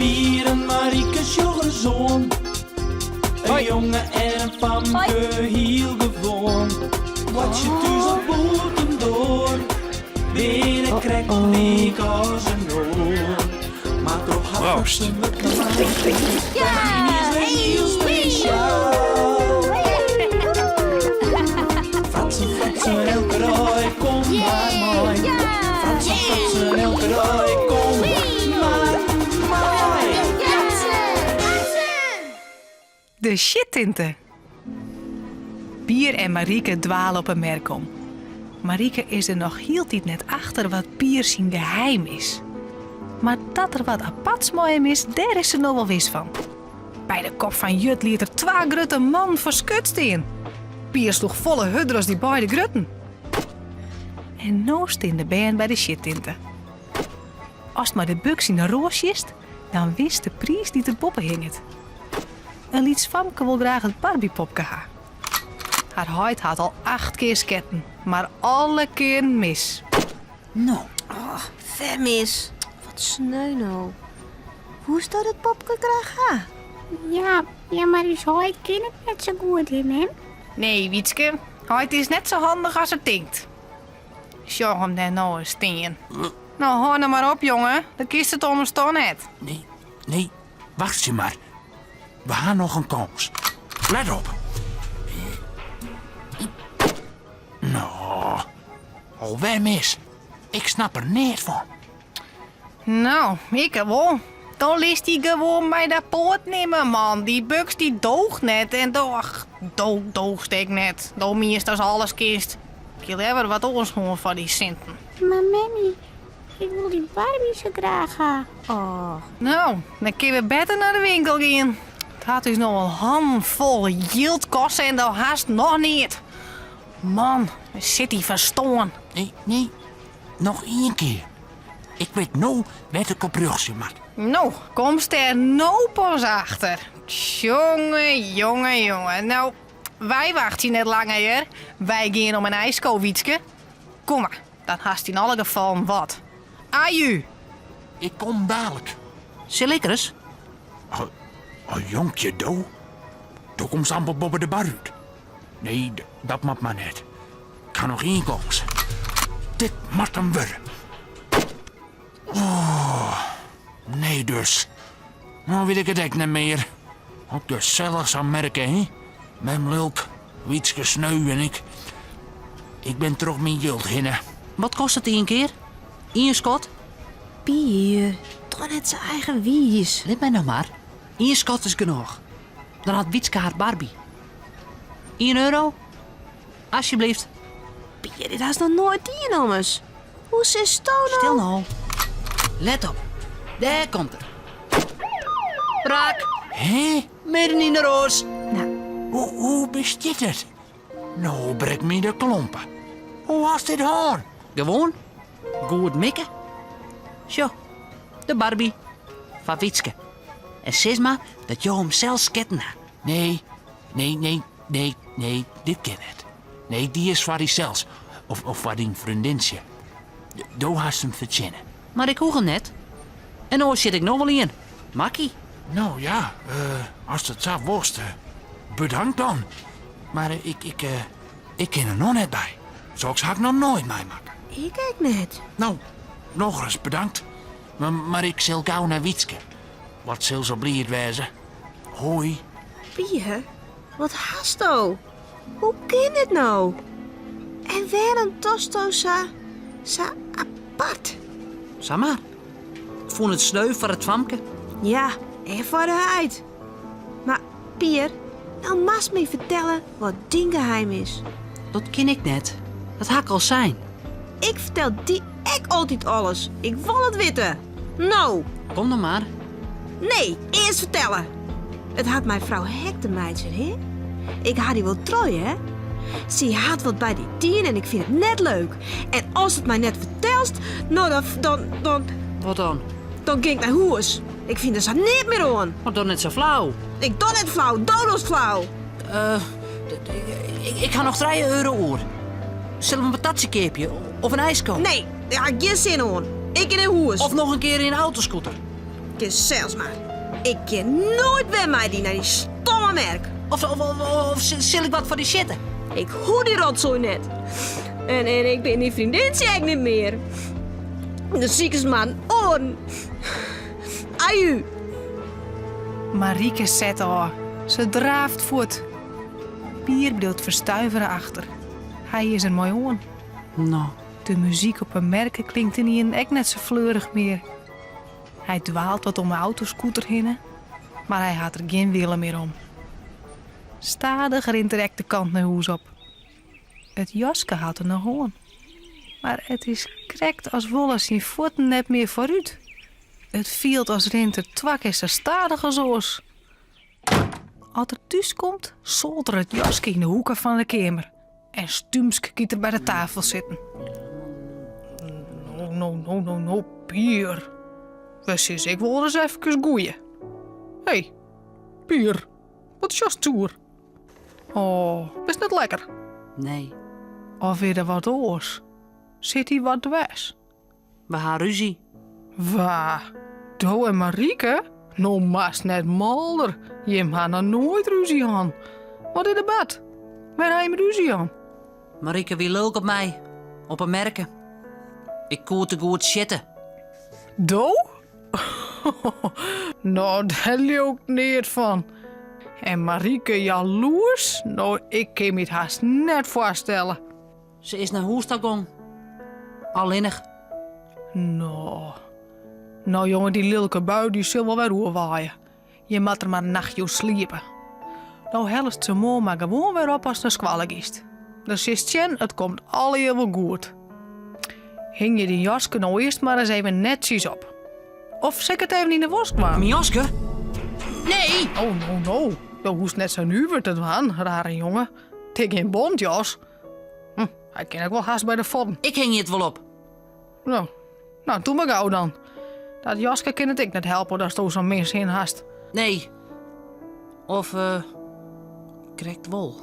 Pier en Marike sjoch ris oan. In jonge en in famke, hiel gewoan. Boartsje thús of bûtendoar, binne krekt lyk as in oar. Mar troch har Proost. fratsen wurdt de is wer hiel spesjaal. Fratsen, fratsen, elke dei, kom mar mei. Fratsen, fratsen, elke dei, kom mar mei. De sjittinte. Pier en Marike dwale op 'e merk om. Marike is der noch hieltyd net achter wat Pier syn geheim is. Mar dat der wat aparts mei him is, dêr is se no wol wis fan. By de kop fan Jut liet er twa grutte mannen foar skut stean. Pier sloech folle hurder as dy beide grutten. En no stean de bern by de sjittinte. Ast mei de buks yn de roas sjitst, dan winst de priis dy't der boppe hinget. In lyts famke wol graach it Barbiepopke ha. Har heit hat al acht kear sketten, mar alle kearen mis. No. Oh, wer mis. Wat sneu no. Woesto dat popke graach ha? Ja, ja, mar ús heit kin it net sa goed, hè, mem? Nee, Wietske, heit is net sa handich as er tinkt. Sjoch him dêr no ris stean. No, hâld no mar op, jonge. Dan kinst it ommers toch net. Nee, nee, wachtsje mar. We ha noch in kâns. Let op. No, alwer mis. Ik snap der neat fan. No, ik wol. Dan litst dy gewoan by de poat nimme, man. Dy buks dy doocht net en do, ach, do doochst ek net. Do mienst datst alles kinst. Ik hie leaver wat oars hân foar dy sinten. Mar memmie, ik wol dy Barbie sa graach ha. Och. No, dan kinne we better nei de winkel gean. It hat ús no al hannenfol jild koste en do hast noch neat. Man, sit dy ferstân. Nee, nee, noch ien kear. Ik wit no wêr't ik op rjochtsje moat. No, komst dêr no pas achter. Jonge, jonge, jonge. No, wy wachtsje net langer, hear. Wy gean om in ijsko, Wietske. Kom mar, dan hast yn alle gefallen wat. Aju! Ik kom dalik. Sil ik ris? Oh, oh jonkje, do. Do komst amper boppe de bar út. Nee, dat moat mar net. Ik ha noch ien kâns. Dit moat 'm wurde. Oh, nee dus. No wit ik it ek net mear. Wat gesellich sa'n merke, hè? Mem lilk, Wietske sneu en ik. Ik bin troch myn jild hinne. Wat kostet ien kear? Ien skot? Pier, doch net sa eigenwiis. Lit my no mar. Ien skot is genôch. Dan hat Wietske har Barbie. Ien euro? Asjebleaft. Pier, dit hast noch noait dien ommers. Hoe sitsto no? Stil no. Let op. Dêr komt er. Raak. Hè? Midden yn de roas. Nou. Hoe, hoe bestiet it? No brek my de klompen. Hoe hast dit hân? Gewoan. Goed mikke. Sjoch, de Barbie. Foar Wietske. En sis mar dat jo him sels sketten ha. Nee, nee, nee, nee, nee, dit kin net. Nee, dy is foar dysels. Of, of foar dyn freondintsje. Do hast him fertsjinne. Mar ik hoech him net. En oars sjit ik noch wol ien. Makkie. No ja, ast it sa wolst, bedankt dan. Mar ik, ik, ik kin der noch net by. Soks ha ik noch noait meimakke. Ik ek net. No, nochris bedankt. Mar ik sil gau nei Wietske. Wat sil se bliid wêze. Hoi. Pier, wat hasto? Hoe kin dit no? En wêrom dochsto sa, sa apart? Samar. Ik fûn it sneu foar it famke. Ja, en foar de heit. Mar Pier, no moatst my fertelle wat dyn geheim is. Dat kin ik net. Dat ha ik al sein. Ik fertel dy ek altyd alles. Ik wol it witte. No! Kom dan mar. Nee, earst fertelle. It hat mei frou Hek te meitsjen, hè? Ik ha dy wol troch, hè? Sy hat wat by dy dien en ik fyn it net leuk. En ast it my net fertelst, no dan, dan, dan... Wat dan? Dan gean ik nei hûs. Ik fyn der sa neat mear oan. Mar doch net sa flau. Ik doch net flau, do dochst flau. Uh, ik ha noch trije euro oer. Sille we in patatsje keapje of in ijsko? Nee, dêr ha ik gjin sin oan. Ik gean nei hûs. Of noch in kear yn in autoscooter. Kin sels mar. Ik gean noait wer mei dy nei dy stomme merk. Of, of, of, of sil ik wat foar dy sjitte? Ik hoech dy rotsoai net. En, en ik bin dyn freondintsje ek net mear. Dan sikest mar in oaren. Aju. Marieke set ôf. Se draaft fuort. Pier bliuwt ferstuivere achter. Hy is der mei oan. No. De muzyk op 'e merke klinkt ynienen ek net sa fleurich mear. Hy dwaalt wat om 'e autoscooter hinne, mar hy hat der gjin wille mear om. Stadich rint er ek de kant nei hûs op. It jaske hat er noch oan, mar it is krekt as wolle syn fuotten net mear foarút. It fielt as rint er twa kear sa stadich as oars. As er thús komt, soalt er it jaske yn de hoeke fan de keamer en stúmsk giet er by de tafel sitten. No, no, no, no, no, Pier. We sizze ik wol ris efkes goeie. Hé, Pier, wat sjochst soer? Oh, bist net lekker? Nee. Of is der wat oars? Sit dy wat dwers? We ha ruzie. Wa? Do en Marieke? No moatst net malder. Jim ha noch noait ruzie hân. Wat is der bard? Wêr ha jim ruzie hân? Marieke wie lulk op my. Op 'e merke. Ik koe te goed sjitte. Do? No, dêr leau ik neat fan. En Marieke jaloers? No, ik kin my it hast net foarstelle. Se is nei hûs ta gong. Allinnich. No. No jonge, dy lilke bui dy sil wol wer oerwaaie. Je moat der mar in nachtje oer sliepe. Do hellest se moarn mar gewoan wer op ast nei skoalle giest. Dan silst sjen, it komt allegear wol goed. Hingje dyn jaske no earst mar ris even netsjes op. Of sil ik it even yn de wask dwaan? Myn jaske? Nee! Oh, no, no. Do hoechst net sa nuver te dwaan, rare jonge. It is gjin bontjas. Hm, hy kin ek wol hast by de fuotten. Ik hingje it wol op. No, no, doe mar gau dan. Dat jaske kin it ek net helpe datsto sa'n min sin hast. Nee. Of, eh, krekt wol.